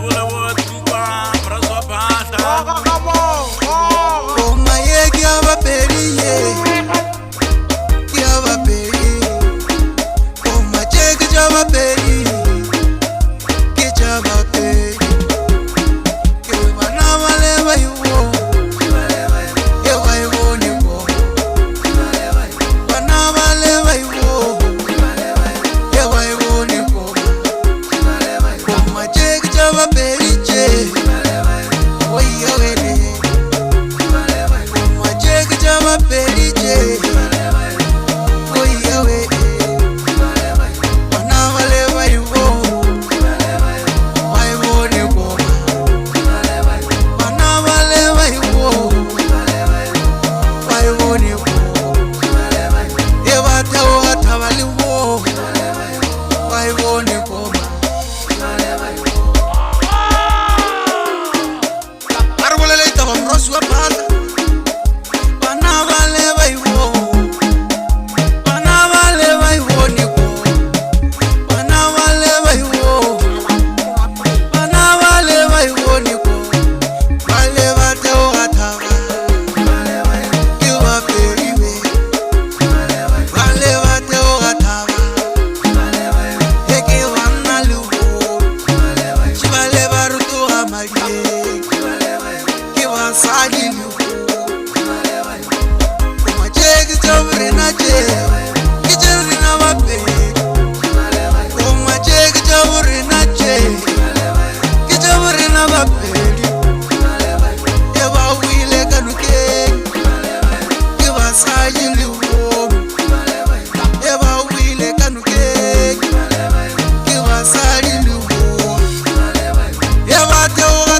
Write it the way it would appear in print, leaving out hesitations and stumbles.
Bolebotupa moraswi wa phahla. Koma ye ke ya bapedi ye ke ya bapedi koma tše ke tša bapedi ke tša bapedi ke bana ba le ba iwo ye ba e bone koma bana ba le ba iwo ye ba e bone koma koma tše ke tša bapedi tše oiyawele koma tše ke tša bapedi tše oiyawe bana ba le ba iwo ba e bone koma bana ba le ba iwo ba e bone koma e ba theoga thaba le bo ba e bone koma a re bolele taba morwasi wa phata bana ba le ba iwo bana ba le ba ibone ko bana ba le ba iwo bana ba le ba ibone ko ba le ba theoga thaba ke ba pedibe ba le ba theoga thaba e ke banna le bo ba le ba rotoga madileng ke basadi le koma tše ke tša borena tše ke tše rena bapedi koma tše ke tša borena tše ke tša borena bapedi e ba wile ka nokeng ke basadi le bomi e ba wile ka nokeng ke basadi le bomi e ba theoga.